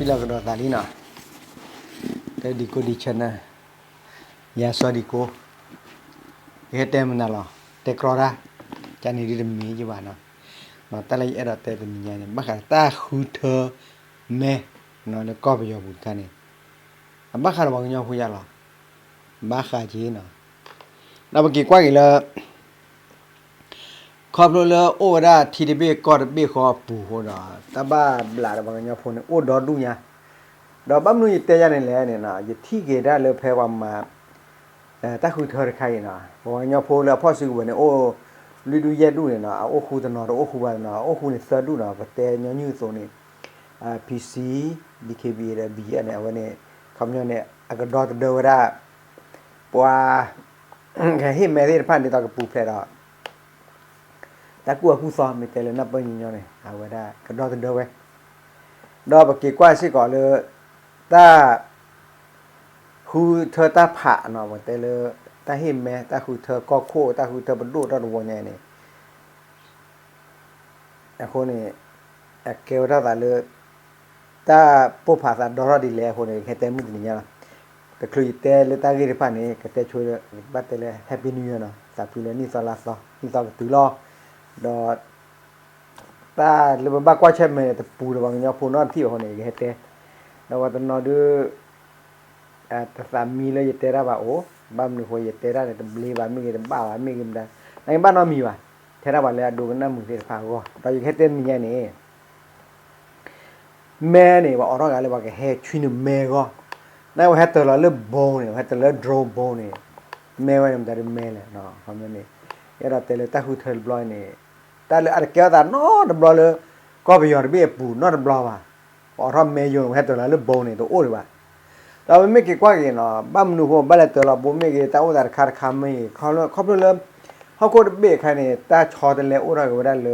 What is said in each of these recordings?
လၢကဒီးသးလံနီၤ, တဲဒံကိဒံဆၢနၢ, ယၤစီၤဒံကိ, ကဟဲတဲမနုၤလီၤ, တဲကြီတၢ်, ကန့ၣ်ဒ်တမံၤယဘၣ်နီၤ, တၢ်လၢယအဲၣ်ဒိးတဲတနံၤညါန့ၣ် ဘၣ်ဃးတၢ်ဃုထၢမဲ လၢကီၢ်ပယီၤပူၤတခါန့ၣ်, အဘၣ်ဃးဒီးပှၤကညီဖိယါလီၤ, ဘၣ်ဃးက့ၤနီၤ, ဒီးပက့ၤကွၢ်က့ၤလၢ ခီဖျိလၢအိၣ်ဝဲဒၣ်ထံတဘ့ၣ်ကီၢ်တဘ့ၣ်ဃီအပူၤအဃိဒီး တၢ်ဘၣ်ဘျးဒီးပှၤကညီဖိန့ၣ် အိၣ်ဒီဒူၣ်ညါ, ဒီးဘၣ်မနုၤယတဲယၤန့ၣ်လဲၣ်န့ၣ်နီၤ, ယထံၣ်က့ၤဒၣ်လၢဖဲပှၤမၤ တၢ်ဃုထၢတခါအံၤနီၤ, ပှၤကညီဖိလၢအဖီၣ်စုကဝဲၤန့ၣ် အိၣ်လွံၢ်ဒူၣ်ယဲၢ်ဒူၣ်န့ၣ်နီၤ, အအိၣ်ဃူတနီၤ တအိၣ်ဃူဘၣ်တနီၤ, အအိၣ်ဃူန့ၣ်သၢဒူၣ်နီၤ, ပတဲညီနုၢ်အသိးန့ၣ် PC, DKBA ဒီး BGF န့ၣ် အဝဲန့ၣ် ခီပညီန့ၣ် အကဒီသဒၢဝဲဒၣ် ပှၤ ကဟ့ၣ်မဲသ့ၣ်တဖၣ်န့ၣ် ဒ်သိးကပူၤဖျဲးဒီး တၢ်ကူၣ်အကူၣ်သီ မ့ၢ်တဲလၢနၢ်ပၢၢ်ညီညီန့ၣ် အဝဲဒၣ်ကဒီသဒၢဝဲ, ဒီးပက့ၤကွၢ်စ့ၢ်ကီးလၢ တၢ် ဃုထၢတၢ်ဖးနီၤ, ပတဲလၢ တၢ်ဟ့ၣ်မဲ တၢ်ဃုထၢကီၢ်ခိၣ် တၢ်ဃုထၢပဒိၣ်တၢ်တဝီညါန့ၣ် အဃိန့ၣ် အကဲဝဲဒၣ်သးလၢ တၢ်ပိၢ်ဖးသးဒီထီၣ်ဒ်လဲၣ်အဃိန့ၣ် ယကဟဲတဲမုၢ်တနံၤညါလီၤ. တချုးယတဲလၢတၢ်ဂ့ၢ်တဖၣ်န့ၣ် ကတဲဆိ ဘၣ်တဲလၢ Happy New Year နီၤ, သးဖုလၢနံၣ်သီလါသီ နံၣ်သီကတုၤလီၤ. ဒီး တၢ်လၢပဘၣ်ကွၢ်ဆၢၣ်မဲာ်န့ၣ် တပူၤဒီးပှၤကညီဖိနီတထံၣ်ဘၣ်အဃိန့ၣ် ယကဟဲတဲ, ဒီးပှၤတနီၤဒုး တသးမံလၢယတဲတၢ်ဘၣ်အိၣ်, ဘၣ်မနုၤအဃိယတဲတၢ်န့ၣ် တဘျ့ဘၣ်မ့ၢ်ဂ့ၤ တဘၣ်ဘၣ်မ့ၢ်ဂ့ၤမတၤ, နဘၣ်နီတမံၤဘၣ်, ထဲဒၣ်ပှၤလၢအဒိကနၣ်မုာ်သ့ၣ်တဖၣ်အဂီၢ်, ဒီးယကဟဲတဲတနံၤညါန့ၣ် မဲန့ၣ် ပှၤအိးထီၣ်ဂၤလၢပှၤကဟဲဆွံနုာ်မဲအဂီၢ်, နဝဲဟဲတၢၤလီၤလၢ bomb န့ၣ် ဟဲတၢၤလီၤလၢ drone bomb န့ၣ်, မဲဝဲန့ၣ်မတၤဒုးမဲလဲၣ်, န့ၣ် ယအဲၣ်ဒိးတဲလၢတၢ်ဃုထၢတဘျီန့ၣ် တၢ်လၢအတကဲထီၣ်သးနီတဘျီလၢ ကီၢ်ပယီၤတဘ့ၣ်အပူၤနီတဘျီဘၣ်, ပှၤအိးထီၣ်မဲယိာ်န့ၣ် ဟဲတၢၤလီၤလၢ bomb န့ၣ် တအိၣ်ဒံးဘၣ်. ဒီးပမ့ၢ်က့ၤကွၢ်က့ၤနီၤ ဘၣ်မနုၤအဃိဘၣ်လဲၤတၢၤလီၤ bomb မ့ၢ်ဂ့ၤ တၢ်အိၣ်သးတခါတခါမ့ၢ်ဂ့ၤ ခီဖျိလၢ ဟီၣ်ခိၣ်တဘ့ၣ်အခါန့ၣ် တၢ်ဆီတလဲအိၣ်ထီၣ်က့ၤဝဲဒၣ်လၢ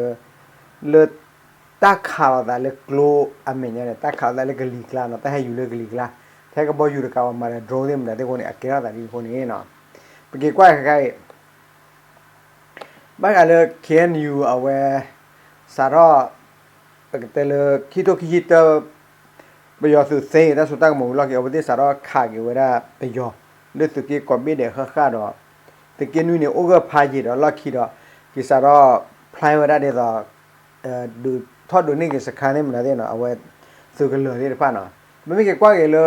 လၢ တၢ်ခးလိာ်သးလၢကျိအမဲာ်ညါန့ၣ် တၢ်ခးလိာ်သးလၢကလံၤကျါနီၤ တၢ်ဟဲယူၤလၢကလံၤကျါ ထဲကဘီယူၤတကးဘၣ်မၤဒီး drone သ့ၣ်မတၤသ့ၣ်အဃိန့ၣ် အကဲထီၣ်သးဒ်အံၤအဃိန့ၣ်နီၤ ပက့ၤကွၢ်ခဲခါအံၤ ဘၣ်ဃးလၢ KNU အဝဲ စးထီၣ် ပကတဲလၢ ခံကထိခံဆံတၢ ပယီၤသုးသ့တၢ်စိတၢ်ကမီၤဝံၤလီၢ်ခံ အဝဲသ့ၣ်စးထီၣ်ခးက့ၤဝဲဒၣ်ပယီၤ လၢသုးက့ကိးဘ့ၣ်ဒဲးဃၣ်ဃၣ်ဒီး သုးက့နွံန့ၣ် အိၣ်ဂၢၢ်ဖးယံာ်ဒီးလီၢ်ခံဒီး က့ၤစးထီၣ်ဖျါဝဲဒၣ်ဒ်သိး ဒုးထီၣ်ဒုးန့ၢ်က့ၤစခါန့ၣ်မတၤသ့ၣ်နီၤ အဝဲ သုးကလၢၤသ့ၣ်တဖၣ်နီၤ ပမ့ၢ်က့ၤကွၢ်က့ၤလၢ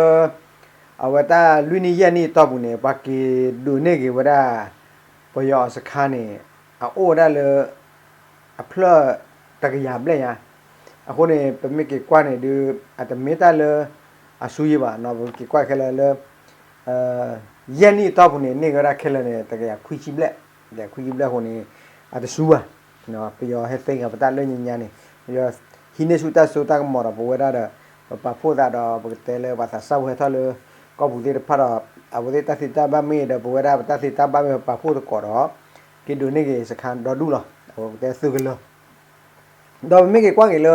အဝဲတၢ်လွံၢ်နံၣ်ယဲၢ်နံၣ်အတီၢ်ပူၤန့ၣ် ပှၤက့ၤဒုးန့ၢ်က့ၤဝဲဒၣ် ပယီၤအစခါန့ၣ် အအိၣ်ဝဲဒၣ်လၢ အဖျၢၣ်တကယၤဘျဲၣ်ညါ အဃိန့ၣ် ပမ့ၢ်က့ၤကွၢ်န့ၣ်ဒုး အတမ့ၢ်တၢ်လၢ အဆူယံာ်ဘၣ်နီၤ ပက့ၤကွၢ်ခဲလၢာ်လၢ ယဲၢ်နံၣ်အတီၢ်ပူၤန့ၣ် န့ၢ်က့ၤဝဲဒၣ်ခဲလၢာ်န့ၣ် တကယၤခွံဆံဘျဲၣ်, တကယၤခွံဆံဘျဲၣ်အဃိန့ၣ် အတဆူဘၣ်, ပယီၤဟဲသ့ဂၤပတၢ်လၢညါညါန့ၣ် ပယီၤဟံးန့ၢ်ဆူၣ်တၢ်စိတၢ်ကမီၤဒီးပဝဲဒၣ်ဒီး ပပာ်ဖှိၣ်သးဒီး ပကတဲလၢပှၤသးစၢ်ဖိဟဲထီၣ်လၢ ကီၢ်ပူၤသ့ၣ်တဖၣ်ဒီး အဝဲသ့ၣ်တၢ်သ့တၢ်ဘၣ်မ့ၢ်ဒီး ပဝဲဒၣ်ပတၢ်သ့တၢ်ဘၣ်မ့ၢ်ပပာ်ဖှိၣ်သကိးဒီး က့ၤဒုးန့ၢ်က့ၤစခါဒီဒူၣ်လီၤ, အဝဲပတဲသုးကလၢၤ ဒီးပမ့ၢ်က့ၤကွၢ်က့ၤလၢ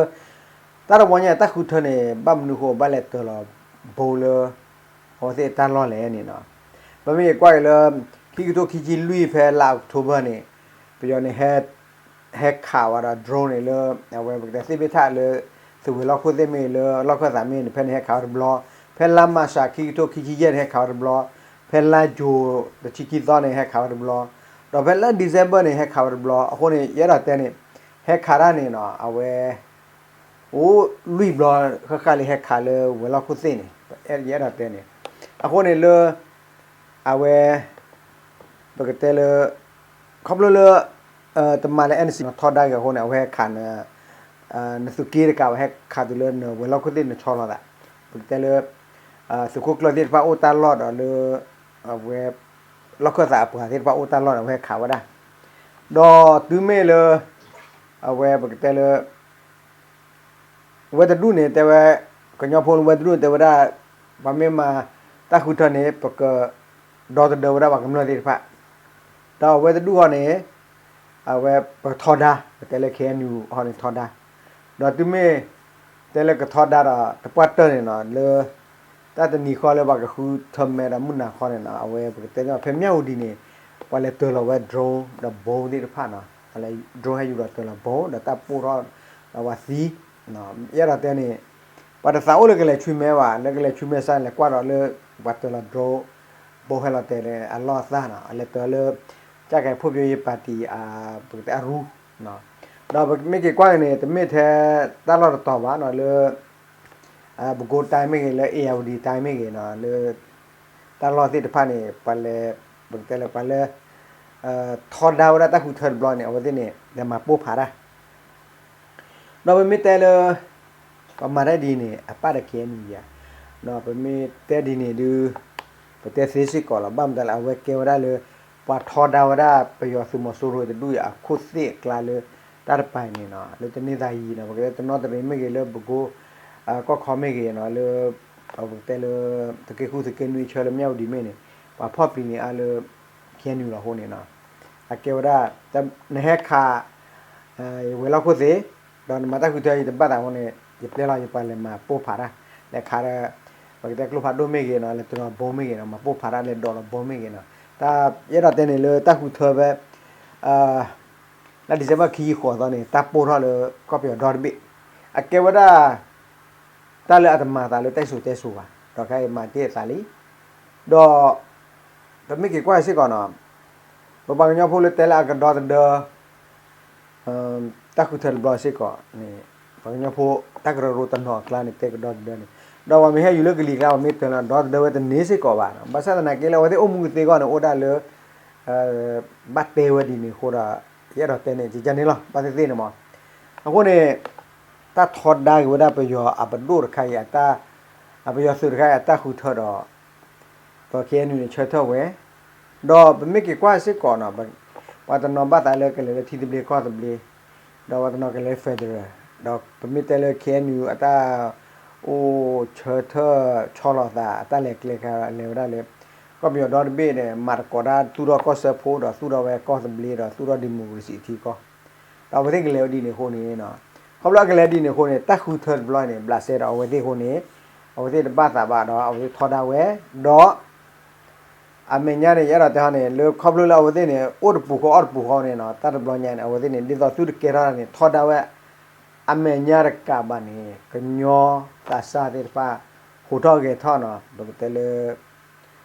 တၢ်တဝီညါတၢ်ဃုထၢန့ၣ် ဘၣ်မနုၤဃိဘၣ်လဲၤတၢၤလီၤ bomb လၢ အဝဲသ့ၣ်အတၢ်လီၢ်လဲၣ်န့ၣ်နီၤ, ပမ့ၢ်က့ၤကွၢ်က့ၤလၢ ခံကထိခံဆံလွံၢ်ဖဲလါ October န့ၣ် ပယီၤန့ၣ် ဟဲခးဝဲဒီး drone န့ၣ်လၢ အဝဲပကတဲသ့ၣ်ဘ့ၣ်ထၣ်လၢ သုးဝဲၤလီၢ်ခိၣ်သ့ၣ်မ့ၢ်ဂ့ၤ လၢလီၢ်ခၢၣ်သးမ့ၢ်ဂ့ၤန့ၣ် ဖဲန့ၣ်ဟဲခးဝဲတဘျီ, ဖဲလါမၢ်ၡး ခံကထိခံဆံယဲၢ်န့ၣ် ဟဲခးဝဲတဘျီ, ဖဲလါယူၤ တဆံခံသီန့ၣ် ဟဲခးဝဲတဘျီ, ဒီးဖဲလါ December န့ၣ် ဟဲခးဝဲတဘျီ, အဃိန့ၣ် ယအဲၣ်ဒိးတဲန့ၣ် ဟဲခးတၢ်န့ၣ်နီၤ အဝဲ အိၣ်လွံၢ်ဘျီ ဃၣ်ဃၣ်လၢဟဲခးလၢဝဲၤလီၢ်ခိၣ်သ့ၣ်န့ၣ် ယအဲၣ်ဒိးတဲန့ၣ်, အဃိန့ၣ်လၢ အဝဲ ပကတဲလၢ ခီဖျိလၢ တမၤလၢ NCA ထီဒါက့ၤအဃိန့ၣ် အဝဲဟဲခး နသုးက့တကးဘၣ် ဟဲခးတုၤလၢနဝဲၤလီၢ်ခိၣ်သ့ၣ်နဆီလီၤသး, ပကတဲလၢ သုးခိၣ်ကျၢၢ်သ့ၣ်တဖၣ်အိၣ်တၢ်လီၢ်ဒီးလၢ အဝဲ လီၢ်ခၢၣ်သးအပှၤသ့ၣ်တဖၣ်အိၣ်တၢ်လီၢ်န့ၣ် အဝဲဟဲခးဝဲဒၣ်, ဒီးတုၤမ့ၢ်လၢ အဝဲပကတဲလၢ ဝဲတဒူၣ်န့ၣ် တဲဝဲ ကညီဖိလၢဝဲတဒူၣ်န့ၣ် တဲဝဲဒၣ် ပှၤမ့ၢ်မၤတၢ်ဃုထၢန့ၣ် ပကဒီသဒၢဝဲဒၣ်ပှၤကမျၢၢ်သ့ၣ်တဖၣ်, ဒီးအဝဲတဒူၣ်ဃီန့ၣ် အဝဲပကထီဒါ ပတဲလၢ KNU ဃီန့ၣ်ထီဒါ, ဒီးတုၤမ့ၢ် တဲလၢကထီဒါဒီး တပှၢ်တၢၢ်န့ၣ်နီၤ လၢ တၢ်တနံၤဃီလၢပှၤကဃုထၢမဲဒီးမုၢ်နၤဃီန့ၣ်နီၤ အဝဲပကတဲန့ၣ် ဖဲမၠၣ်ဝတံၤန့ၣ် ပှၤလဲၤတၢၤလီၤဝဲ drone ဒီး bomb သ့ၣ်တဖၣ်နီၤ လၢ drone ဟဲယူၤဒီးတၢၤလီၤ bomb ဒီးတၢ်ပိၢ်ထီၣ်ဒီးပှၤသံ, ယအဲၣ်ဒိးတဲန့ၣ် ပှၤတသးအိၣ်လၢကလဲၤဆူမဲဘၣ်, လၢကလဲၤဆူမဲစ့ၢ် လဲၤကွၢ်ဒီးလၢ ပှၤတၢၤလီၤ drone ဘိဟဲလီၤတဲာ်လၢအလီၢ်အသၣ်နီၤ, အလဲၤတၢၤလၢ ကြံ့ခိုင်ဖွံ့ဖြိုးရေးပါတီ ပကတဲအရူ, ဒီးပမ့ၢ်က့ၤကွၢ်က့ၤန့ၣ် တမ့ၢ်ထဲတၢ်လီၢ်တတီၤဘၣ်နီၤ, လၢ ပဲခူးတိုင်းမ့ၢ်ဂ့ၤ, လၢ ဧရာဝတီတိုင်းမ့ၢ်ဂ့ၤနီၤ, လၢ တၢ်လီၢ်သ့ၣ်တဖၣ်န့ၣ် ပှၤလဲၤ, ပကတဲလၢပှၤလၢ ထီဒါဝဲဒၣ်တၢ်ဃုထၢတဘျီန့ၣ် အဝဲသ့ၣ်န့ၣ် လဲၤမၤပိၢ်ဖးတၢ် ဒီးပမ့ၢ်တဲလၢ ပမၤတၢ်ဒ်န့ၣ် အပၣ်ဒီး ခ့ၣ်အဲၣ်ယူၣ် ဧါ, ဒီးပမ့ၢ်တဲဒ်န့ၣ်ဒုး ပတဲသ့စ့ၢ်ကီးလီၤ. ဘၣ်မတၤလဲၣ် အဝဲကဲဝဲဒၣ်လၢ ပှၤထီဒါဝဲဒၣ်ပယီၤသုးမီၤစိရိၤတဒူၣ်အံၤ အခိၣ်သ့ၣ်အကျါလၢ တၢ်တပၤအံၤန့ၣ်နီၤ, လၢတနင်္သာရီနီၤ, ပကတဲတနီသရံၣ်မ့ၢ်ဂ့ၤ, လၢပဲခူး ကီၢ်ခီမ့ၢ်ဂ့ၤနီၤ, လၢ ပကတဲလၢ သုးက့ဃု သုးက့နွံဆၢလၢမၠၣ်ဝတံၤမ့ၢ်န့ၣ် ပှၤဖီၣ်ပျံၤန့ၢ်အါလၢ ခ့ၣ်အဲၣ်ယူၣ် လီၤအဃိန့ၣ်နီၤ, အကဲဝဲဒၣ် နဟဲခး ယဝဲၤလီၢ်ခိၣ်သ့ၣ်, ဒီးနမၤတၢ်ဃုထၢအံၤတဘၣ်သးအဃိန့ၣ် ယပျဲလီၤယပှၤလဲၤမၤပိၢ်ဖးတၢ်, လဲၤခးဒီး ပကတဲကျိဖးဒိၣ်မ့ၢ်ဂ့ၤနီၤ, လဲၤတရီၤဘီမ့ၢ်ဂ့ၤနီၤ, မၤပိၢ်ဖးတၢ် လဲၤဒိးလီၤဘီမ့ၢ်ဂ့ၤနီၤ, တၢ်ယအဲၣ်ဒိးတဲန့ၣ်လၢတၢ်ဃုထၢဖဲ လါ December ခံဆံဃိးသီန့ၣ် တၢ်ပိၢ်ထီၣ်လၢကီၢ်ပယီၤဒီတဘ့ၣ်, အကဲဝဲဒၣ် တၢ်လၢအတမၤသးလၢတၢ်စံၣ်စိၤတဲစိၤဘၣ်, ဒီးခဲအံၤမၤတ့ၢ်အသးလံ, ဒီး ပမ့ၢ်က့ၤကွၢ်စ့ၢ်ကီးနီၤ, ပပှၤကညီဖိလၢတဲလၢအကဒီသဒၢ တၢ်ဃုထၢတဘျီစ့ၢ်ကီးန့ၣ် ပှၤကညီဖိ တၢ်ကရၢကရိတနီၤအကျါန့ၣ် တဲကဒီသဒၢန့ၣ်, ဒီးပှၤမ့ၢ်ဟဲယူၤလၢကလံၤကျါ ပှၤမ့ၢ်တဲလီၤဒီသဒၢဝဲတန့ၢ်စ့ၢ်ကီးဘၣ်, ဘၣ်ဆၣ်သနာ်က့လၢအဝဲသ့ၣ်အိၣ်မူကသ့အဂီၢ်န့ၣ် အိၣ်ဒၣ်လၢ ဘၣ်တဲဝဲဒ်န့ၣ်အဃိဒီး ယအဲၣ်ဒိးတဲန့ၣ် ကကန့ၣ်လီၤ ဘၣ်သ့ၣ်သ့ၣ်န့ၣ်မး, အဃိန့ၣ် တၢ်ထီဒါက့ၤဝဲဒၣ်ပယီၤအပဒိၣ်တခါအံၤ ပယီၤသုးတခါအံၤအတၢ်ဃုထၢဒီး ပ ခ့ၣ်အဲၣ်ယူၣ် န့ၣ် ဆၢထၢၣ်ဝဲ, ဒီးပမ့ၢ်က့ၤကွၢ်စ့ၢ်ကီးနီၤ, ပှၤတနီၤဘၣ်သးလၢကလဲၤလၢထံသဘျ့ကီၢ်သဘျ့, ဒီးပှၤတနီၤကလဲၤလၢ federal, ဒီးပမ့ၢ်တဲလၢ ခ့ၣ်အဲၣ်ယူၣ် အတၢ်အိၣ်ဆၢထၢၣ်ဆီလီၤသး အတၢ်လဲၤကျဲခါလဲၤဝဲဒၣ်လၢ ကီၢ်ပယီၤဒီတဘ့ၣ်န့ၣ် မၤသကိးတၢ်သူၣ်ထီၣ်ကီၢ်စၢဖှိၣ်ဒီးသူၣ်ထီၣ်ဝဲကီၢ်သဘျ့ဒီးသူၣ်ထီၣ် democracy ထံကီၢ်, ဒီးအဝဲသ့ၣ်ကလဲၤဝဲဒ်န့ၣ်အဃိန့ၣ်, ခီဖျိလၢအကလဲၤဒ်န့ၣ်အဃိန့ၣ် တၢ်ဃုထၢတဘျီန့ၣ် ဘျးစဲဒီးအဝဲသ့ၣ်အဃိန့ၣ်, အဝဲသ့ၣ်တဘၣ်သးဘၣ်ဒီးအဝဲသ့ၣ်ထီဒါဝဲ, ဒီး အမဲာ်ညါန့ၣ် ယအဲၣ်ဒိးတဲဟီန့ၣ် လၢခီဖျိလၢအဝဲသ့ၣ်န့ၣ် အိၣ်တပူၤဃီအီၣ်တပူၤဃီန့ၣ်နီၤ, တၢ်တဘျီညါန့ၣ် အဝဲသ့ၣ်န့ၣ် ဒ်သိးသုတကဲထီၣ်န့ၣ် ထီဒါဝဲ အမဲာ်ညါတကးဘၣ်န့ၣ် ကညီသးစၢ်သ့ၣ်တဖၣ် ဟူးထီၣ်ဂဲၤထီၣ်နီၤ, ပကတဲလၢ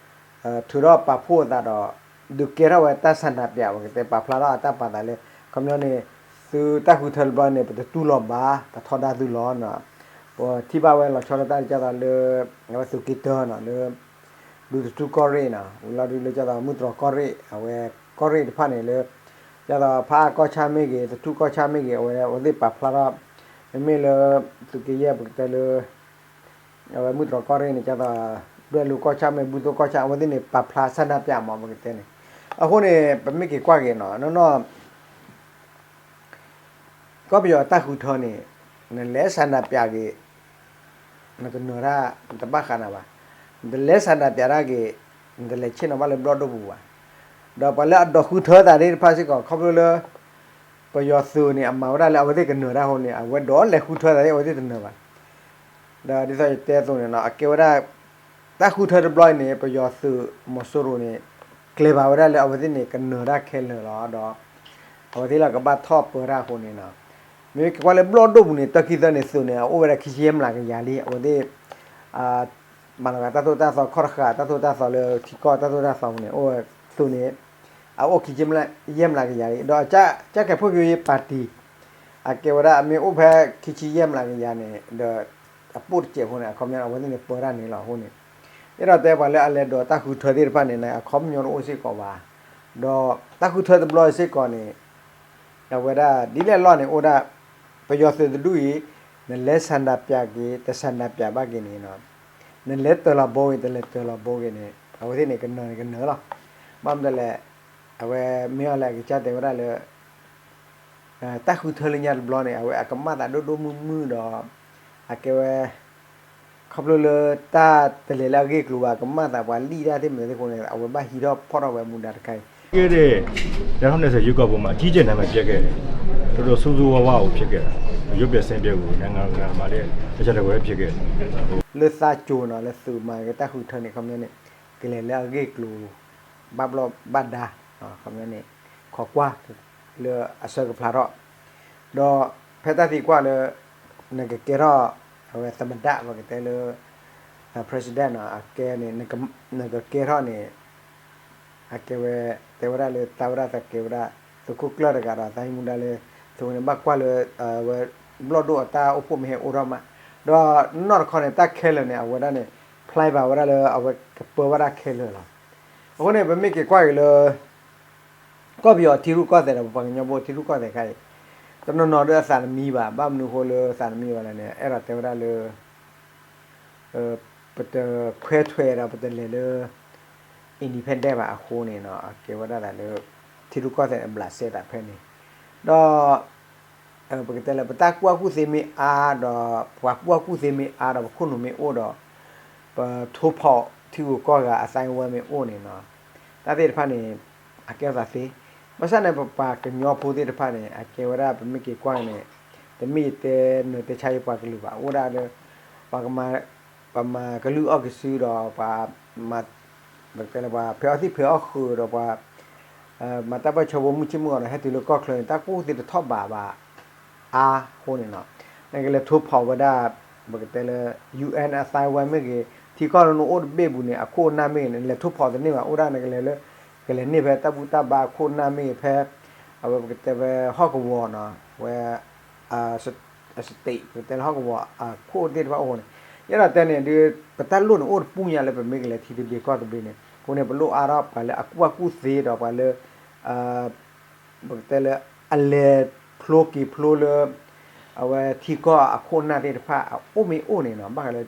ထုးထီၣ်ပာ်ဖှိၣ်အသးဒီး ဒုးကဲထီၣ်ဝဲတၢ်ဆန္ဒပြ ပကတဲပာ်ဖျါထီၣ်အတၢ်ပာ်သးလၢ ခီပညီန့ၣ် သုတၢ်ဃုထၢတဘျီန့ၣ် ပတတူၢ်လိာ်ဘၣ် ပထီဒါသုလီၤနီၤ, ပထံၣ်ဘၣ်ဝဲလီၤဆီဒၣ်တၢ်ဒ်သိးလၢ အဝဲသုးက့တၢနီၤ လၢ ဒူသထူကီၢ်ရ့ၣ်နီၤ ဝံၤလီၤဒုးလၢဒ်သိးမုၢ်တြီၤကီၢ်ရ့ၣ် အဝဲကီၢ်ရ့ၣ်တဖၣ်န့ၣ်လၢ ဒ်သိးဖးအါကီၢ်ဆၣ်မ့ၢ်ဂ့ၤ သထူကီၢ်ဆၣ်မ့ၢ်ဂ့ၤ အဝဲ အဝဲသ့ၣ်ပာ်ဖျါထီၣ် မ့မ့ၢ်လၢ သုးက့ယဲၢ် ပကတဲလၢ အဝဲမုၢ်တြီၤကီၢ်ရ့ၣ်န့ၣ် ဒ်သိး ဒွဲၣ်လိၤကီၢ်ဆၣ်မ့ၢ် ဘူၣ်သိကီၢ်ဆၣ် အဝဲသ့ၣ်န့ၣ် ပာ်ဖျါဆန္ဒပြမး ပကတဲန့ၣ်, အဃိန့ၣ် ပမ့ၢ်က့ၤကွၢ်က့ၤနီၤ နီၢ်နီၢ် ကီၢ်ပယီၤအတၢ်ဃုထၢန့ၣ် နလဲၤဆန္ဒပြက့ၤ နတနၢၤတၢ် နတဘၣ်ဃးနၤဘၣ်, နတလဲၤဆန္ဒပြတၢ်က့ၤ နတလဲၤဆ့ၣ်နီၤဘၣ်လၢဘျီၣ်ဒိၣ်ပူၤဘၣ်, ဒီးပှၤလၢအဒိးဃုထၢသးသ့ၣ်တဖၣ်စ့ၢ်ကီး ခီဖျိလၢ ပယီၤသုးန့ၣ် အမၤဝဲဒၣ်လၢအဝဲသ့ၣ်ကနၢၤတၢ်အဃိန့ၣ် အဝဲဒိးလဲၤဃုထၢသးသ့ၣ် အဝဲသ့ၣ်တနၢၤဘၣ်, ဒီးဒ်သိးယတဲအသိးန့ၣ်နီၤ အကဲဝဲဒၣ် တၢ်ဃုထၢတဘျီအံၤန့ၣ် ပယီၤသုးမီၤစိရိၤန့ၣ် ကျဲၤဘၣ်ဝဲဒၣ်လၢအဝဲသ့ၣ်န့ၣ် ကနၢၤတၢ်ခဲလၢာ်လီၤ. ဒီး အဝဲသ့ၣ်လၢကဘၣ်ထီၣ်ပၢတၢ်အဃိန့ၣ်နီၤ မ့ၢ်က့ၤကွၢ်လၢဘျီၣ်ဒိၣ်ပူၤန့ၣ် တၢ်ခံသၢန့ၣ်သုးန့ၣ် အအိၣ်ဝဲဒၣ်ခံဆံယဲၢ်မျးကယၤလံ အဝဲသ့ၣ် မၤလီၤဂာ်တၢ်သိၣ်တၢ်သီခီၣ်တဃာ် တၢ်သိၣ်တၢ်သီလၢထံကီၢ်တၢ်သိၣ်တၢ်သီပူၤန့ၣ် အိၣ်ဝဲသုးန့ၣ် အအိၣ်ခံဆံယဲၢ်မျးကယၤလံ ဒီးအ ကြံ့ခိုင်ဖွံ့ဖြိုးရေးပါတီ အကဲဝဲဒၣ်အမ့ၢ်အိၣ်ဖဲခံဆံယဲၢ်မျးကယၤန့ၣ် ဒီးအပိၢ်တစဲးဖိန့ၣ် အခီပညီအဝဲသ့ၣ်န့ၣ်ပၢတၢ်န့ၣ်လီၤအဃိန့ၣ် အဲၣ်ဒိးတဲပှၤလၢအလဲၤဒိးတၢ်ဃုထၢသ့ၣ်တဖၣ်န့ၣ် အခီပညီတအိၣ်စ့ၢ်ကီးဘၣ်. ဒီးတၢ်ဃုထၢတဘျီစ့ၢ်ကီးန့ၣ် အဝဲဒၣ်ဒ်လဲၣ်လီၢ်န့ၣ်အိၣ်ဒၣ် ပယီၤသုးတဒူၣ်အံၤ နလဲၤဆန္ဒပြက့ၤ တဆန္ဒပြဘၣ်က့ၤန့ၣ် နလဲၤတၢၤလီၤဘီက့ၤ တလဲၤတၢၤလီၤဘီက့ၤန့ၣ် အဝဲသ့ၣ်န့ၣ်ကနၢၤန့ၣ်ကနၢၤလီၤ. ဘၣ်မနုၤလဲၣ် အဝဲမ့ၢ်အီၤလၢအကစၢ်တဲဝဲဒၣ်လၢ တၢ်ဃုထၢလၢညါတဘျီန့ၣ် အဝဲအကမၣ်သးဒိၣ်ဒိၣ်မုၢ်မုၢ်ဒီး အကဲဝဲ ခီဖျိလၢတၢ်တလဲၤလၢအဂ့ၢ်ကျိၤဘၣ် ကမၣ်သးပှၤလံၣ်တၢ်သ့ၣ်မနုၤသ့ၣ်အဃိန့ၣ် အဝဲဘၣ်ဟံးထီၣ်ဖီၣ်ထီၣ်ဝဲမူဒါတခါအံၤ ခဲ့တဲ့ နှစ်ထောင့်နှစ်ဆယ်ရွေးကောက်ပွဲမှာ အကြီးအကျယ် အနိုင်အမြတ် ဖြစ်ခဲ့တယ်။ တော်တော်ဆိုးဆိုးဝါးဝါးကို ဖြစ်ခဲ့တာ။ ရုပ်ပျက်ဆင်းပျက်ကို နိုင်ငံတကာမှာလည်း အဆင်တကွဲဖြစ်ခဲ့တယ်။ လၢသးကၠိၤနီၤ လၢသုးမၤက့ၤတၢ်ဃုထၢန့ၣ် ခီပညီန့ၣ် ကလဲၤလၢအဂ့ၢ်ကျိၤ ဘၣ်ဘျီၣ်ဘၣ်ဒါ ခီပညီန့ၣ် ခိးကွၢ်လၢအဆၢကဖျါထီၣ် ဒီးဖဲတၢ်သံကွၢ်လၢ နကကဲထီၣ် အဝဲသမ္မတ ပကတဲလၢ president နီၤ အကဲန့ၣ် နကကဲထီၣ်န့ၣ် အကဲဝဲ တဲဝဲဒၣ်လၢသးဝဲဒၣ်သးကဲဝဲဒၣ် သုးခိၣ်ကျၢၢ်တဂၤဒီး သးဟံးမူဒါလၢ သုးဝဲန့ၣ်ဘၣ်ကွၢ်လၢ အဝဲ ဘျီၣ်ဒိၣ်အတၢ်အိၣ်ဖှိၣ်မ့ၢ်ဟဲအိၣ်ထီၣ်မး, ဒီးနီၢ်တခီန့ၣ် တၢ်ခဲလၢာ်န့ၣ် အဝဲဒၣ်န့ၣ် ဖျါဘၣ်ဝဲဒၣ်လၢ အဝဲကပၢဝဲဒၣ်ခဲလၢာ်လီၤ. အဃိန့ၣ် ပမ့ၢ်က့ၤကွၢ်က့ၤလၢ ကီၢ်ပယီၤထံရူၢ်ကီၢ်သဲးဒီး ပပှၤကညီဖိထံရူၢ်ကီၢ်သဲးခါအံၤ တနီၤနီၤဒီးအသးတမံဘၣ်. ဘၣ်မနုၤအဃိလၢသးတမံဘၣ်လဲၣ်န့ၣ် အဲၣ်ဒိးတဲဝဲဒၣ်လၢ ပတခွဲးထွဲးဒီးပတလဲၤလၢ independent ဘၣ်အဃိန့ၣ်နီၤ အကဲဝဲဒၣ်သးလၢ ထံရူၢ်ကီၢ်သဲးန့ၣ်ဘျးစဲသးဖဲန့ၣ်, ဒီး ပကတဲလၢ ပတၢ်ကူၣ်ဘၣ်ကူၣ်သ့မ့ၢ်အါဒီး ပှၤကူၣ်ဘၣ်ကူၣ်သ့မ့ၢ်အါဒီး ပခိၣ်နူာ်မ့ၢ်အိၣ်ဒီး ပထိဖီၣ်ထံဂုၤကီၢ်ဂၤအသိုက်အဝဲမ့ၢ်အိၣ်န့ၣ်နီၤ တၢ်သ့ၣ်တဖၣ်န့ၣ် အကဲအသးသ့. ဘၣ်ဆၣ်န့ၣ် ပပှၤကညီဖိသ့ၣ်တဖၣ်န့ၣ် အကဲဝဲဒၣ်ပမ့ၢ်က့ၤကွၢ်န့ၣ် တမ့ၢ်ယတဲနၢၤတဲဆါယပှၤကလုာ်ဘၣ်. အိၣ်ဒၣ်လၢ ပှၤကမၤ ပှၤမၤကလုၢ်အီၣ်ကစုဒီး ပှၤမၤ ပကတဲလၢပှၤဖဲးအီၣ်သံၣ်ဖဲးအီၣ်ဃုာ်ဒီးပှၤ မၤတၢ်ပၢၢ်ဆၢဖိမုၢ်ဆ့ၣ်မုၢ်ဂီၤဒီး ဟဲတုၤလၢကီၢ်ချၢန့ၣ် တၢ်ကူၣ်သ့တထီၣ်ဘးဘၣ် အါအဃိန့ၣ်နီၤ နကလဲၤထိဖီၣ်ဝဲဒၣ် ပကတဲလၢ UN အသိုက်အဝဲမ့ၢ်ဂ့ၤ ထံကီၢ်လၢနအိၣ်တဘ့ၣ်ပူၤန့ၣ် အခိၣ်အနၢ်မ့ၢ်ဂ့ၤန့ၣ် နလဲၤထိဖီၣ်တန့ၢ်ဘၣ်. အိၣ်ဒၣ်နကလဲၤလၢ ကလဲၤန့ၢ်ဖဲတၢ်ဘူၣ်တၢ်ဘါအခိၣ်အနၢ်မ့ၢ်ဂ့ၤ ဖဲ အဝဲပကတဲဖဲဟီၣ်ကဝီၤနီၤ ဝဲ state ပကတဲလၢဟီၣ်ကဝီၤ အခိၣ်သ့ၣ်တဖၣ်အိၣ်ဃိန့ၣ် ယအဲၣ်ဒိးတဲန့ၣ်ဒုး ပတၢ်လိၣ်န့ၣ်အိၣ်တပူၤညါလၢပမ့ၢ်ကလဲၤထံသဘျ့ကီၢ်သဘျ့န့ၣ် အဃိန့ၣ် ပလိၣ်အါထီၣ်ပှၤလၢအကူၣ်ဘၣ်ကူၣ်သ့ဒီးပှၤလၢ ပကတဲလၢ အလဲၤဖျိက့ၤဖျိလၢ အဝဲထံကီၢ်အခိၣ်အနၢ်သ့ၣ်တဖၣ်အအိၣ်မ့ၢ်အိၣ်န့ၣ်နီၤ ဘၣ်ဃးလၢ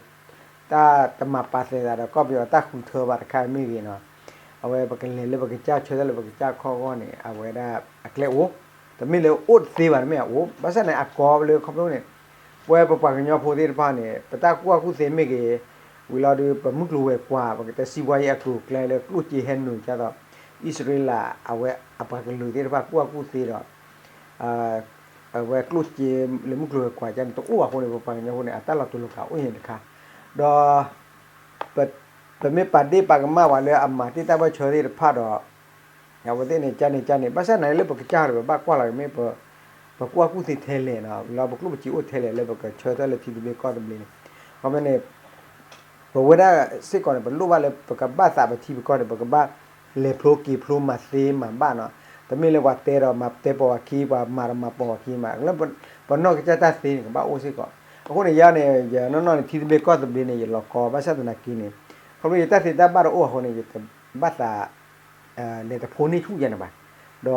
တၢ်တမၤပာ်သဲးသးဒီးကီၢ်ပယီၤတၢ်ဃုထၢဘၣ်တခါမ့ၢ်ဂ့ၤနီၤ အဝဲပကလဲၤလၢပကစၢ်ဆၢထၢၣ်လၢပကစၢ်ခီၣ်ဂီၢ်န့ၣ် အဝဲဒၣ်အကျဲအိၣ် တမ့ၢ်လၢအိၣ်တသ့ဘၣ် တမ့ၢ်အအိၣ် ဘၣ်ဆၣ်န့ၣ် အကီလၢခီဖျိန့ၣ် ပဝဲပပှၤကညီဖိသ့ၣ်တဖၣ်န့ၣ် ပတၢ်ကူၣ်ဘၣ်ကူၣ်သ့မ့ၢ်ဂ့ၤ ဝံၤလီၤဒုး ပမုၢ်ကျိၤဝဲၤကွာ် ပကတဲစံးဘှါယံၤအကျိၤအကျဲလၢကျိၣ်စ့ဟဲနုာ်ကသိး အံၣ်စရ့လး အဝဲအပှၤကလုာ်သ့ၣ်တဖၣ်ကူၣ်ဘၣ်ကူၣ်သ့ဒီး အဝဲကျိၣ်စ့လၢမုၢ်ကျိၤဝဲၤကွာ်ကန့ၣ် တအိၣ်ဘၣ်အဃိန့ၣ် ပပှၤကညီဖိန့ၣ် အတၢ်လီၤတူာ်လီၤကာ်အိၣ်ယံၤတခါ ဒီး ပမ့ၢ်ပာ်ဒ့ၣ်ပာ်ကမၣ်ပှၤလၢအမၤတ့ၢ်တၢ်ပၢၢ်ဆၢသ့ၣ်တဖၣ်ဒီး အဝဲသ့ၣ်န့ၣ် ကန့ၣ်ကန့ၣ် ဘၣ်ဆၣ်သနာ်က့လၢပကစၢ်ဒီး ပဘၣ်ကွၢ်လီၤက့ၤမ့ၢ် ပကူၣ်ဘၣ်ကူၣ်သ့ထဲလဲၣ်နီၤ လၢပကျိၣ်ပစ့အိၣ်ထဲလဲၣ်လၢပကဆၢထၢၣ်လၢထံသဘျ့ကီၢ်သဘျ့န့ၣ် ခီဖျိန့ၣ် ပဝဲဒၣ်စ့ၢ်ကီးန့ၣ် ပလိၣ်ဘၣ်လၢပကဘၣ်သးပထံပကီၢ်န့ၣ် ပကဘၣ်လဲၤဖျိက့ၤဖျိမၤသ့မၤဘၣ်နီၤ တမ့ၢ်လၢပှၤတဲဒီးမၤတဲပိာ်ပှၤခံ ပှၤမၤဒီးမၤပိာ်ပှၤခံမး လၢပနီၢ်ကစၢ်တၢ်သ့န့ၣ် ကဘၣ်အိၣ်စ့ၢ်ကီး အဃိန့ၣ် ယၤန့ၣ် ယနီၢ်နီၢ်န့ၣ် ထံသဘျ့ကီၢ်သဘျ့န့ၣ် ယလီၤကီ ဘၣ်ဆၣ်သနာ်က့န့ၣ် ခီဖျိယတၢ်သ့တၢ်ဘၣ်တအိၣ်အဃိန့ၣ် ယတဘၣ်သး လဲၤတဖိန့ၢ်ဆူၣ်ယၤန့ၣ်ဘၣ် ဒီ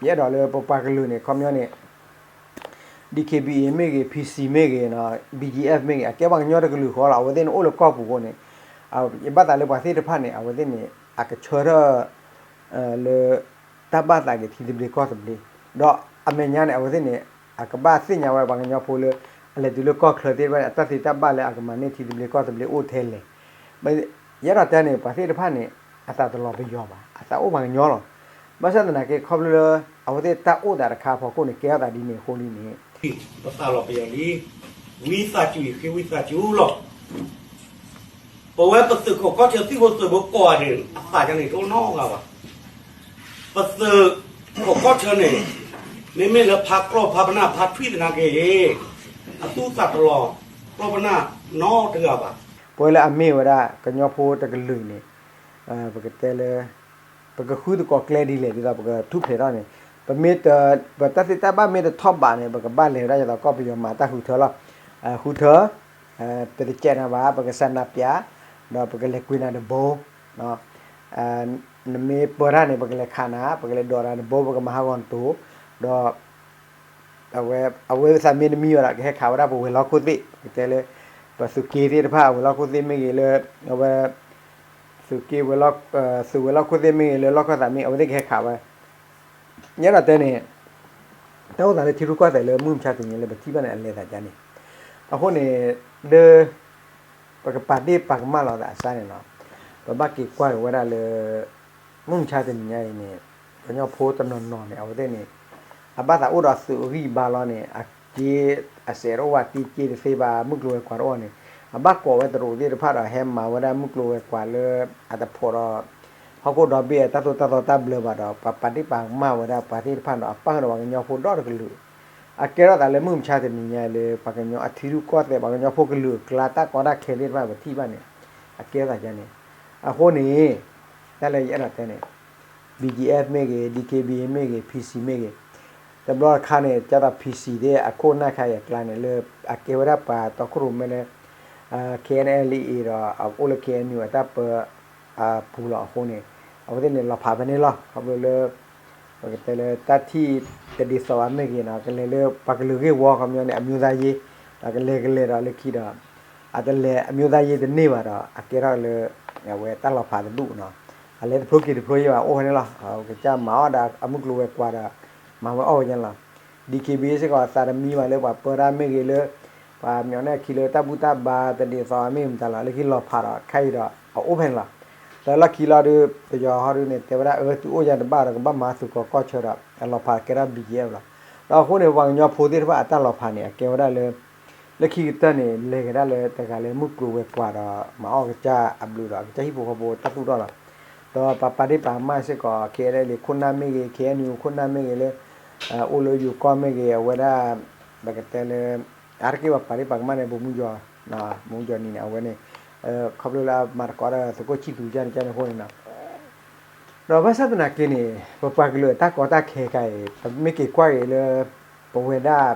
းယအဲၣ်ဒိးလၢပပှၤကလုာ်န့ၣ် ခီပညီန့ၣ် DKBA မ့ၢ်ဂ့ၤ PC မ့ၢ်ဂ့ၤနီၤ BGF မ့ၢ်ဂ့ၤ အကဲပှၤကညီတကလုာ်ဃီလီၤ အဝဲသ့ၣ်န့ၣ်အိၣ်လၢကီၢ်ပူၤအဃိန့ၣ် ယဘၣ်သးလၢပှၤသ့ၣ်တဖၣ်န့ၣ် အဝဲသ့ၣ်န့ၣ် အကဆၢထၢၣ် လၢ တၢ်ဘၣ်သးက့ၤထံသဘျ့ကီၢ်သဘျ့ ဒီးအမဲာ်ညါန့ၣ် အဝဲသ့ၣ်န့ၣ် အကဘၣ်သ့ၣ်ညါဝဲပှၤကညီဖိလၢ အလဲၤတုၤလၢကီၢ်ချၢသ့ၣ်တဖၣ်န့ၣ် အတၢ်သ့တၢ်ဘၣ်လၢအကမၤန့ၢ်ထံသဘျ့ကီၢ်သဘျ့အိၣ်ထဲလဲၣ် ယအဲၣ်ဒိးတဲန့ၣ် ပှၤသ့ၣ်တဖၣ်န့ၣ် အသးတလီၤပယီၤဘၣ် အသးအိၣ်ပှၤကညီလီၤ. ဘၣ်ဆၣ်သနာ်က့ ခီဖျိလၢ အဝဲသ့ၣ်တၢ်အိၣ်သးတခါအဖီခိၣ်န့ၣ် ကဲထီၣ်သးဒ်န့ၣ်အဃိလံန့ၣ် ပသးလီၤပယီၤလံ ဝံသးစူၤ ယဃ့ဝံသးစူၤလီၤ. ပဝဲပသုးခိးကီၢ်ဆၢသုးဖိသုးဖိကိးဂၤဒဲးန့ၣ် အသးကန့ၣ်တအိၣ်နီတဂၤဘၣ်. ပသုးခိးကီၢ်ဆၢန့ၣ် မ့မ့ၢ်လၢဖးကျီၢ်ဖးပနၢ်ဖးထွံၣ်သနာ်က့ အသူၣ်သးတလီၤကျီၢ်ပနၢ်နီတဂၤဘၣ်. ပဝဲလၢအမ့ၢ်ဝဲဒၣ်ကညီဖိတကလုာ်န့ၣ် ပကတဲလၢ ပကဃုသကိးကျဲဒ်လဲၣ် ဒ်သိးပကထူၣ်ဖျဲးထီၣ်န့ၣ် ပမ့ၢ်တ ပတၢ်သ့တၢ်ဘၣ်မ့ၢ်တထီၣ်ဘးန့ၣ် ပကဘၣ်လဲၤဝဲဒၣ်ဒ်သိးကီၢ်ပယီၤမၤတၢ်ဃုထၢလီၤ. ဃုထၢ ပတကဲးနၤဘၣ် ပကစၢ်နၤပျး ဒီးပကလဲၤကွံာ်နၤတဘိ နမ့ၢ်ပၢတၢ်န့ၣ် ပကလဲၤခးနၤ ပကလဲၤဒိးနၤတဘိ ပကမၤဟးဂီၤနတိၤ ဒီး အဝဲ အဝဲသးမ့ၢ်တမံဘၣ်ဒီး ကဟဲခးဝဲဒၣ်ပဝဲၤလီၢ်ခိၣ်သ့ၣ် ပကတဲလၢ ပသုးက့သ့ၣ်တဖၣ် အဝဲၤလီၢ်ခိၣ်သ့ၣ်မ့ၢ်ဂ့ၤလၢ အဝဲ သုးက့ သုးဝဲၤလီၢ်ခိၣ်သ့ၣ်မ့ၢ်ဂ့ၤလၢလီၢ်ခၢၣ်သးမ့ၢ် အဝဲသ့ၣ်ကဟဲခးဝဲ ယအဲၣ်ဒိးတဲန့ၣ် တၢ်အိၣ်သးလၢထံရူၢ်ကီၢ်သဲးလၢမုၢ်မဆါတနံၤလၢပထံၣ်ဘၣ်န့ၣ် အလဲၤသးဒ်န့ၣ် အဃိန့ၣ် လၢ ပကပာ်ဒ့ၣ်ပာ်ကမၣ်လီၤသးအစၢ်န့ၣ်လီၤ. ပဘၣ်က့ၤကွၢ်က့ၤဝဲဒၣ်လၢ မုၢ်မဆါတနံၤညါအံၤန့ၣ် ကညီဖိတနီၤနီၤန့ၣ် အဝဲသ့ၣ်န့ၣ် အဘၣ်သးအိၣ်ဒီးသုးအဂံၢ်အဘါလီၤန့ၣ် အက့ အစဲးတအိၣ်ဘၣ် တ့က့တသ့ဘၣ် မုၢ်ကျိၤဝဲၤကွာ်တအိၣ်န့ၣ် အဘၣ်ကိးဝဲတရူးသ့ၣ်တဖၣ်ဒီး ဟဲမၤဝဲဒၣ်မုၢ်ကျိၤဝဲၤကွာ်လၢ အတဖိးဒီး ဟီၣ်ခိၣ်ဒီဘ့ၣ်အတၢ်သိၣ်တၢ်သီတၢ်ဘျၢဘၣ်ဒီး ပပာ်ဒ့ၣ်ပာ်ကမၣ်ဝဲဒၣ်ပှၤသ့ၣ်တဖၣ်ဒီး အပၣ်ဃုာ်ဒီးပှၤကညီဖိဒီတကလုာ် အကဲထီၣ်သးလၢမုၢ်မဆါတနံၤညါလၢ ပှၤကညီအထံရူၢ်ကီၢ်သဲး ပှၤကညီဖိကလုာ်အကျါ တၢ်ကီတၢ်ခဲသ့ၣ်တဖၣ် ပထံၣ်ဘၣ်န့ၣ် အကဲထီၣ်သးဒ်န့ၣ်. အဃိန့ၣ် တၢ်လၢယအဲၣ်ဒိးတဲန့ၣ် BGF မ့ၢ်ဂ့ၤ, DKBA မ့ၢ်ဂ့ၤ, PC မ့ၢ်ဂ့ၤ, တဘျီတခါန့ၣ် ကၢ်သိး PC သ့ၣ်အခိၣ်နၢ်ခါအံၤအကျါန့ၣ် လၢအကဲဝဲဒၣ်ပှၤတီခိၣ်ရိၣ်မဲလၢ KNLA ဒီးအအိၣ်လၢ KNU အတၢ်ပၢ အပူၤလီၤအဃိန့ၣ် အဝဲသ့ၣ်န့ၣ်လီၤဖးဖဲန့ၣ်လီၤ. ခီဖျိလၢ ပကတဲလၢတၢ်ထံၣ်တဒ်သိးဘၣ်မ့ၢ်ဂ့ၤနီၤ, ကလဲၤလၢပှၤကလုာ်ဂ့ၢ်ဝီ ခီပညီန့ၣ် အမျိုးသားရေး ဒီးကလဲၤကလဲၤဒီးလၢခံဒီး အတလဲၤ အမျိုးသားရေး တန့ၢ်ဘၣ်ဒီး အကဲထီၣ်လၢ အဝဲတၢ်လီၤဖးတဒူၣ်နီၤ, အလဲၤတဖျိက့ၤတဖျိယဲၢ်ဘၣ် အိၣ်ဖဲန့ၣ်လီၤ. ကစၢ်မၤအီၣ်ဒီးအမုၢ်ကျိၤဝဲၤကွာ်ဒီး မၤဝဲအီၣ်ဝဲညါလီၤ. DKBA စ့ၢ်ကီး သးတမံဘၣ်လၢပှၤပၢတၢ်မ့ၢ်ဂ့ၤ လၢပှၤမၠီၤန့ၢ်အခံလၢတၢ်ဘူၣ်တၢ်ဘါ တဒ်သိးမ့ၢ်မတၤလီၤ လၢခံလီၤဖးဒီး ခဲအံၤဒီးအအိၣ်ဖဲန့ၣ်လီၤ. ဒီးလီၢ်ခံလီၤဒီး ပယီၤဟီဒုန့ၣ် တဲဝဲဒၣ် အၢ သုအိၣ်ယၤတဘၣ်ဒီး ကဘၣ်မၤသုးကီးကီၢ်ဆၢဒီး အလီၤဖးကဲထီၣ် BGF လီၤ. ဒီးအဃိန့ၣ် ပှၤကညီဖိသ့ၣ်တဖၣ်အတၢ်လီၤဖးန့ၣ် အကဲဝဲဒၣ်လၢ လၢခံကတၢၢ်န့ၣ် လဲၤကဒါလၢတဂၤလၢမုၢ်ကျိၤဝဲၤကွာ်ဒီး မၤအီၣ်ကစၢ်အဘျုးဒီး ကစၢ်ဟံၣ်ဖိဃီဖိတၢ်သူၣ်ထီၣ်လီၤ. ဒီးပှၤပာ်ဒ့ၣ်ပာ်ကမၣ်စ့ၢ်ကီး KNLA ခိၣ်နၢ်မ့ၢ်ဂ့ၤ, KNU ခိၣ်နၢ်မ့ၢ်ဂ့ၤလၢ အိၣ်လၢယိၤကီၢ်မ့ၢ်ဂ့ၤ အဝဲဒၣ် ပကတဲလၢ အါတက့ၢ်ပှၤပာ်ဒ့ၣ်ပာ်ကမၣ်န့ၣ် ဗိုလ်မှူးယီၤ ဗိုလ်မှူးယီၤနံၤန့ၣ် အဝဲန့ၣ် ခီဖျိလၢအမၤသကိးဒီးသုးခိၣ်ဆံၣ်သူကၢ်န့ၣ်အဃိန့ၣ်နီၤ. ဒီးဘၣ်ဆၣ်သနာ်က့န့ၣ် ပပှၤကလုာ်အတၢ်ကီတၢ်ခဲခဲအံၤ ပမ့ၢ်က့ၤကွၢ်က့ၤလၢ ပဝဲဒၣ်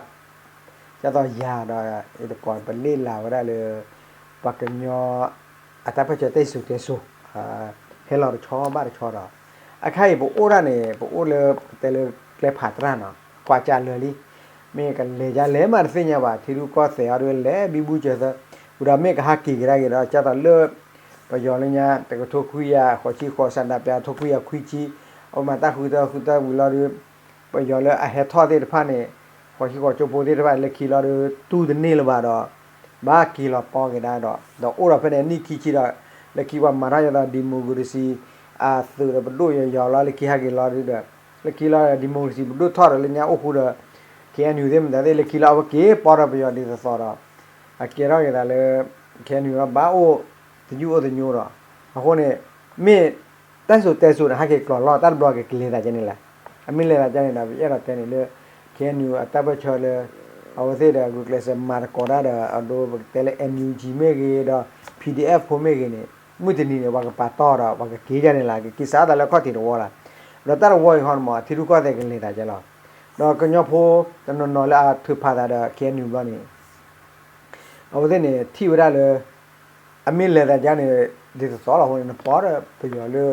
ဒ်သိးယၤဒီး ယတကိး ပလ့ၣ်လၤဝဲဒၣ်လၢ ပှၤကညီ အတၢ်ပၢၢ်ဆၢတဲစိၤတဲစိၤ ဟဲလီၤတဆီဘၣ်တဆီဒီး အခါအံၤပအိၣ်ဒၣ်န့ၣ် ပအိၣ်လၢပတဲလၢကျဲဖးတရၣ်နီၤ ကွၢ်ကၢ်လၢာ်လံ. မ့ၢ်ကလဲၤဒ်လဲၣ်မးတသ့ၣ်ညါဘၣ် ထံရူၢ်ကီၢ်သဲးအီၤဒ်လဲၣ် ဘံဘူစၢၤသၢ ဝံၤဒီးမ့ၢ်ကဟးက့ၤကဒါက့ၤဒီး ကၢ်သိးလၢ ပယီၤလၢညါ တကထိခွံကယၤဃိးဆံဃိး ဆန္ဒပြ တကထိခွံကယၤခွံဆံ အဝဲမၤတၢ်ဃုထၢဃုထၢဝံၤလီၤဒီး ပယီၤလၢအဟဲထီၣ်သ့ၣ်တဖၣ်န့ၣ် ဃိးဆံဃိးကၠိဖိသ့ၣ်တဖၣ်န့ၣ် လၢခံလီၤဒီး တူၢ်တန့ၢ်လၢၤဘၣ်ဒီး ဘၣ်က့ၤလီၤပီက့ၤဒၣ်ဒီး ဒီးအိၣ်ဒီးဖဲန့ၣ်နံၣ်ခံဆံဒီး လၢခံပှၤမၤထီၣ်ယသး democracy အသုးဒီးပဒိၣ်ယီၤယီၤလီၤ လၢခံဟးက့ၤလီၤဒီး လၢခံလီၤ democracy ပဒိၣ်ထီၣ်ဒီးလၢညါအိၣ်ဃူဒီး KNU သ့ၣ်မတၤသ့ၣ် လၢခံလီၤအဝဲက့ၤပီဒီးပယီၤဒ်သိးသိးဒီး အကဲထီၣ်က့ၤသးလၢ KNU လီၤဘၣ်အိၣ်သယုၢ်အိၣ်သညိဒီး အဃိန့ၣ် မ့ၢ်တၢ်စိၤတဲစိၤန့ၣ် ဟဲက့ၤကျီၤလီၤ တၢ်တဘျီက့ၤကလဲၤသးကဲန့ၣ်လဲၣ်. အမ့ၢ်လဲၤသးကဲန့ၣ်ဒီး ပအဲၣ်ဒိးတဲန့ၣ်လၢ KNU အတၢ်ပၢၢ်ဆၢလၢ အဝဲသ့ၣ်ဒီး ဂုာ်ကျဲးစၢးမၤသကိးတၢ်ဒီး အဒိပကတဲလၢ NUG မ့ၢ်ဂ့ၤဒီး PDF ဖိမ့ၢ်ဂ့ၤန့ၣ် မုၢ်တနံၤန့ၣ် ပှၤကပာ်တီၢ်ဒီး ပှၤကက့ၤကဲန့ၣ်လၢ ကက့ၤစးထီၣ်သးလၢခီၣ်ထံးတဝီလီၤ. ဒီးတၢ်တဝီအံၤဟီန့ၣ်မး ထံရူၢ်ကီၢ်သဲးကလဲၤသးကဲလီၤ. ဒီးကညီဖိတနီၤနီၤလၢအထုးဖးသးဒီး KNU ဘျီန့ၣ် အဝဲသ့ၣ်န့ၣ် ထံၣ်ဝဲဒၣ်လၢ အမ့ၢ်လဲၤသးကဲန့ၣ် ဒ်သိးသိးလီၤအဃိန့ၣ် နပီဒီးပယီၤလၢ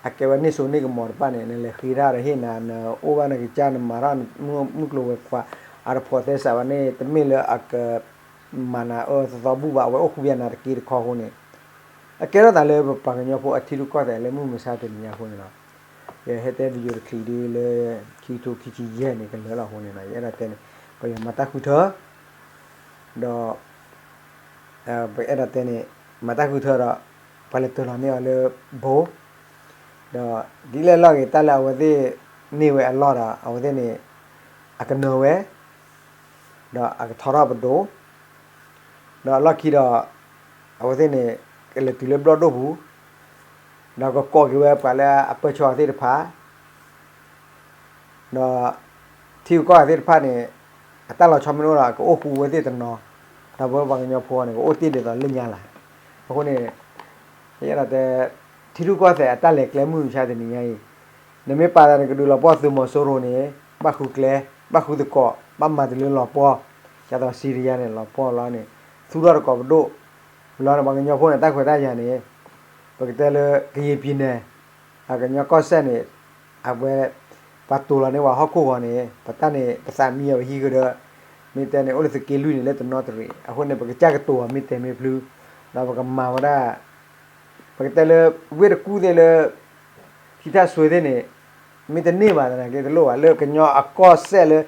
အကဲဝဲန့ၢ်စိန့ၢ်ကမီၤတဖၣ်န့ၣ် နလဲၤဃ့တၢ်ဒီးဟ့ၣ်နၤ နအိၣ်ဘၣ်နကစၢ် နမၤထီၣ်မုၢ်ကျိၤဝဲၤကွာ် အတဖိးသဲစးဘၣ်န့ၣ် တမ့ၢ်လၢအကမၤနၤအၢသီသီဘူၣ်ဘၣ် အဝဲအိၣ်ဃူဘၣ်နၤတက့ၢ်တခီအဃိန့ၣ် အကဲထီၣ်သးလၢပပှၤကညီဖိအထံရူၢ်ကီၢ်သဲးလၢမုၢ်မဆါတနံၤညါအဃိန့ၣ်လီၤ. ယဟဲတဲ video တချံးဒ်လၢ ခံကထိခံဆံယဲၢ်န့ၣ် ကလၢာ်လီၤအဃိန့ၣ်လီၤ. ယအဲၣ်ဒိးတဲန့ၣ် ပယီၤမၤတၢ်ဃုထၢ ဒီး ပအဲၣ်ဒိးတဲန့ၣ် မၤတၢ်ဃုထၢဒီး ပှၤလဲၤတၢၤလီၤန့ၢ်အီၤလၢ ဘိ ဒီးဒ်လဲၣ်လီၢ်ဂ့ၤ တၢ်လၢအဝဲသ့ၣ်န့ၢ်ဝဲအလီၢ်ဒီး အဝဲသ့ၣ်န့ၣ် အကနၢၤဝဲ ဒီးအကထီထီၣ်ပဒိၣ် ဒီးအလီၢ်ခံဒီး အဝဲသ့ၣ်န့ၣ် ကလဲၤတုၤလၢဘျီၣ်ဒိၣ်ပူၤ ဒီးကကိးက့ၤဝဲပှၤလၢအပၢၢ်ဆၢအီၤသ့ၣ်တဖၣ် ဒီးထံဂုၤကီၢ်ဂၤသ့ၣ်တဖၣ်န့ၣ် အတၢ်လီၤဆီမ့ၢ်တအိၣ်ဒီး ကအိၣ်ဃူဝဲသ့ၣ်တနီၤ, ဒီးပဝဲပှၤကညီဖိန့ၣ် ကအိၣ်တ့ၢ်ဒ်သိးလၢညါလၢ်. အဃိန့ၣ် ယအဲၣ်ဒိးတဲ ထံရူၢ်ကီၢ်သဲးအတၢ်လဲၤကျဲမုၢ်မဆါတနံၤညါအံၤ, နမ့ၢ်ပာ်သးန့ၣ် ကဒုးလီၤပှီၢ်သုးမီၤစိရိၤန့ၣ် ဘၣ်ဃုကျဲ, ဘၣ်ဃုသကိး, ဘၣ်မၤတုၤလၢလီၤပှီၢ်, ဒ်သိးစံရယါန့ၣ် လီၤပှီၢ်လီၤန့ၣ် သူၣ်ထီၣ်သကိးပဒိၣ်, ဝံၤလီၤန့ၣ် ပှၤကညီဖိန့ၣ် တၢ်ခွဲးတၢ်ယာ်န့ၣ် ပကတဲလၢ ကရင်ပြည်နယ် အကညီကီၢ်စဲၣ်န့ၣ် အဝဲ ပှၤတိၤလီၤန့ၢ်ပှၤဟီၣ်ခိၣ်ဂီၤန့ၣ် ပတၢ်န့ၣ် ပသးမံအီၤပဟံၣ်ဃုာ်ဒီး မ့ၢ်တဲန့ၣ် အိၣ်လၢသုးက့လွံၢ်န့ၣ် လၢတနီသရံၣ်, အဃိန့ၣ် ပကစၢ်ကတိၤအီၤမ့ၢ်တဲမ့ၢ်ဖျု, ဒီးပကမၤဝဲဒၣ် ပကတဲလၢ ဝ့ၢ်တကူၣ်သ့ၣ်လၢ ထံထၣ်စွ့သ့ၣ်န့ၣ် မ့ၢ်တန့ၢ်ဘၣ်သနာ်က့ တလိၣ်ဘၣ် လၢကညီအကီၢ်စဲၣ်လၢ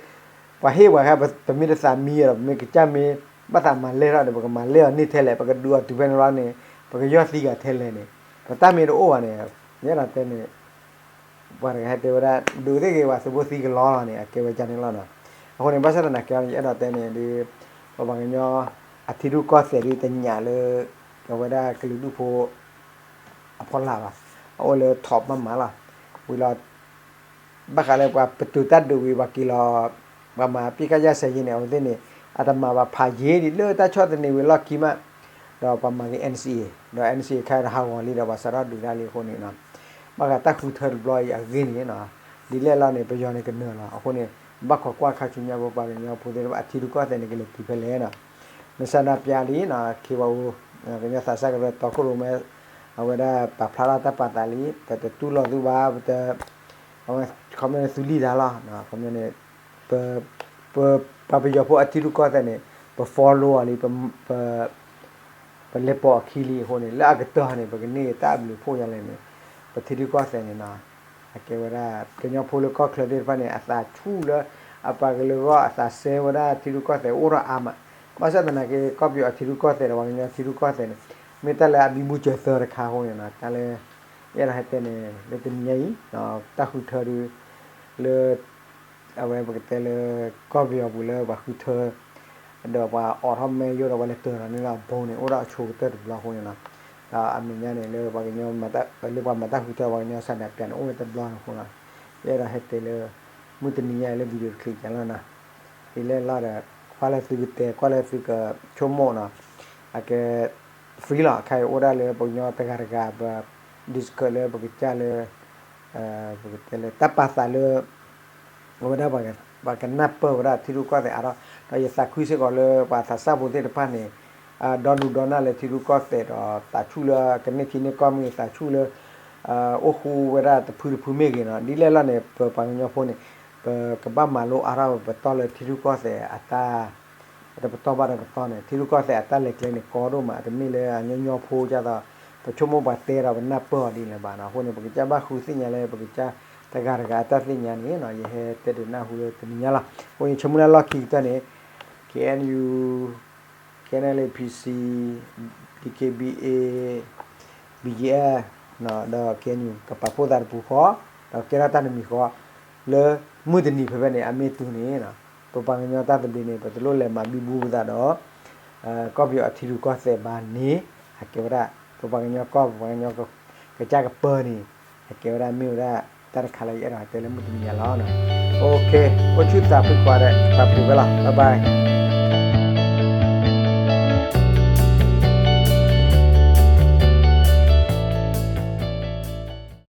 ပှၤဟ့ၣ်ပှၤဃါ ပမ့ၢ်တသးမံအီၤဒီး ပမ့ၢ်ကစၢ်မ့ၢ်ဘၣ်သးမၤလဲၢ်ထီၣ်န့ၣ် ပကမၤလဲၢ်အီၤန့ၢ်ထဲလဲၣ်, ပကဒုးအီၤတုၤဖဲန့ၣ်လီၤန့ၣ် ပကယီၢ်သံဂၤထဲလဲၣ်န့ၣ် ပတၢ်မ့ၢ်တအိၣ်ဘၣ်န့ၣ် ယအဲၣ်ဒိးတဲန့ၣ် ပှၤတဂၤဟဲတဲဝဲဒၣ် ဒုးသ့ၣ်ဂ့ၤ ပှၤသုးဖိသံကလီလီၤန့ၣ် အကဲဝဲဒ်န့ၣ်လီၤနီၤ. အဃိန့ၣ် ဘၣ်ဆၣ်သနာ်က့ ယအဲၣ်ဒိးတဲန့ၣ်ဒီး ပပှၤကညီ အထံရူၢ်ကီၢ်သဲးဒ်တညးလၢ အဝဲဒၣ်ကလုာ်ဒူၣ်ဖိ အဖီလာ်ဘၣ်, အအိၣ်လၢ top မးမးလီၤ. ဝံၤလီၤ ဘၣ်ဃးလၢပှၤပတုာ်တၢ်ဒုးဝံၤ ပှၤက့ၤလီၤ ပှၤမၤပစ်ခတ်ရပ်စဲရေးန့ၣ် အဝဲသ့ၣ်န့ၣ် အတမၤဘၣ်ဖးယံာ်ဒံး လၢတၢ်ဆီၣ်သနံးဝံၤလီၢ်ခံမး ဒီးပှၤမၤက့ၤ NCA ဒီး NCA ခါတဟးဂီၤလံဒီး ပှၤစးထီၣ်ဒုးတၢ်လံအဃိန့ၣ်နီၤ ဘၣ်ဃးတၢ်ဃုထၢတဘျီအံၤအဂ့ၢ်န့ၣ်နီၤ ဒ်လဲၣ်လီၤန့ၣ် ပယီၤန့ၣ်ကနၢၤလီၤ. အဃိန့ၣ် ဘၣ်ခိးကွၢ်ခါဆူညါ ပပှၤကညီဖိသ့ၣ်တဖၣ် အထံရူၢ်ကီၢ်သဲးန့ၣ် ကလဲၤတုၤဖဲလဲၣ်နီၤ နစးနးပျးလံနီၤ ခ့ဝါအူ ကညီသးစၢ်ကရၢတီခိၣ်ရိၣ်မဲ အဝဲဒၣ်ပာ်ဖျါထီၣ်တၢ်ပာ်သးလံ ပတတူၢ်လိာ်သုဘၣ် ပတ ခီပညီန့ၣ်သုလံၣ်တၢ်လီၤ ခီပညီန့ၣ် ပ ပှၤပယီၤဖိအထံရူၢ်ကီၢ်သဲးန့ၣ် ပ follow အီၤလံ ပ ပလဲၤပိာ်အခံလံအဃိန့ၣ် လၢအကတၢၢ်န့ၣ် ပကန့ၢ်တၢ်အဘျုးအဖှိၣ်ညါလဲၣ်န့ၣ် ပထံရူၢ်ကီၢ်သဲးန့ၣ်နီၤ အကဲဝဲဒၣ် ကညီဖိလၢကီၢ်ချၢသ့ၣ်တဖၣ်န့ၣ် အသးဆူၣ်လၢ အပှၤကလုာ်အဂီၢ် အသးစဲဝဲဒၣ်ထံရူၢ်ကီၢ်သဲးအိၣ်ထီၣ်အါမး ဘၣ်ဆၣ်သနာ်က့ ကီၢ်ပယီၤအထံရူၢ်ကီၢ်သဲးဒီးပှၤကညီထံရူၢ်ကီၢ်သဲးန့ၣ် မ့ၢ်တၢ်လၢအဘံဘူစၢၤသၢတခါအဃိန့ၣ်နီၤ တၢ်လၢ အဲၣ်ဒိးဟဲတဲန့ၣ် လၢတနံၤညါအံၤ တၢ်ဃုထၢဒု လၢ အဝဲပကတဲလၢ ကီၢ်ပယီၤပူၤလၢပှၤဃုထၢ ဒီးပှၤအိးထီၣ်မဲယိၣ်ဒီးပှၤလဲၤတၢၤဒီးန့ၣ်လီၤ အဘိန့ၣ် အိၣ်ဒီးအဆိကတၢၢ်တဘျီအဃိန့ၣ်လီၤ. ဒီးအမဲာ်ညါန့ၣ် လၢပှၤကညီ လၢပှၤမၤတၢ်ဃုထၢပှၤကညီစးနးပျးန့ၣ် အိၣ်ဝဲတဘျီန့ၣ်အဃိလီၤ. ယအဲၣ်ဒိးဟဲတဲလၢ မုၢ်တနံၤညါအံၤလၢ video တချံးကလီၤနီၤ ဒ်လဲၣ်လီၤဒီး ကွၢ်လၢသုကတဲ ကွၢ်လၢသုကဆိကမိၣ်နီၤ အကဲ free လီၤ အခါအံၤအိၣ်ဒၣ်လၢပှၤကညီတဂၤတဂၤ ပ discuss လၢပကစၢ်လၢ ပကတဲလၢတၢ်ပာ်သးလၢ အဝဲဒၣ်ပှၤကနၢ်ပၢၢ်ဝဲဒၣ်ထံရူၢ်ကီၢ်သဲးအါထီၣ် ဒီးယသးခုစ့ၢ်ကီးလၢပှၤသးစၢ်ဖိသ့ၣ်တဖၣ်န့ၣ် ဒီဒူၣ်ဒီနၢ်လၢထံရူၢ်ကီၢ်သဲးဒီးသးဆူၣ်လၢကန့ၢ်ထံန့ၢ်ကီၢ်မ့ၢ်သးဆူၣ်လၢ အိၣ်ဃူဝဲဒၣ်တဖုတဖုမ့ၢ်ဂ့ၤနီၤ ဒ်လဲၣ်လီၤန့ၣ် ပပှၤကညီဖိန့ၣ် ပကဘၣ်မၤလိအါထီၣ်ပတီၢ်လၢထံရူၢ်ကီၢ်သဲးအတၢ် တပတီၢ်ဘၣ်တပတီၢ်န့ၣ် ထံရူၢ်ကီၢ်သဲးအတၢ်လဲၤကျဲန့ၣ် ကီဒိၣ်မး တမ့ၢ်လၢအညီညီဖိဒ်သိး ပဆိကမိၣ်ပှၤတဲဒီးပနၢ်ပၢၢ်အီၤဒ်န့ၣ်လၢၤဘၣ်နီၤ အဃိန့ၣ် ပကစၢ်ဘၣ်ဃုသ့ၣ်ညါလၢပကစၢ်တဂၤတဂၤအတၢ်သ့ၣ်ညါန့ၣ်နီၤ ယဟဲတဲဒုးနၢ်ဟူလၢတနံၤညါလီၤ. အဃိန့ၣ် ဆၢမုၢ်လၢ်လီၢ်ခံကတၢၢ်န့ၣ် KNU, KNLA PC, DKBA, BGF ဒီး KNU ကပာ်ဖှိၣ်သးတပူၤဃီ ဒီးကဲထီၣ်တၢ်တမံၤဃီ လၢမုၢ်တနံၤဖဲဖဲန့ၣ် အမ့ၢ်တုၤန့ၣ် ပပှၤကညီတၢ်သဘျ့န့ၣ် ပတလိၣ်လဲၤမၤဘံဘူပသးဒီး ကီၢ်ပယီၤအထံရူၢ်ကီၢ်သဲးဘၣ်န့ၣ် အကဲဝဲဒၣ် ပပှၤကညီကီၢ် ပပှၤကညီကစၢ်ကပၢန့ၣ် အကဲဝဲဒၣ်မ့ၢ်ဝဲဒၣ်တၢ်တခါလၢယအဲၣ်ဒိးတဲလၢမုၢ်တနံၤညါလီၤ. အိၣ်ခ့ အိၣ်ဆူၣ်သးဖုကိးဂၤဒဲး ပာ်ဖျါဝဲလီၤ bye bye.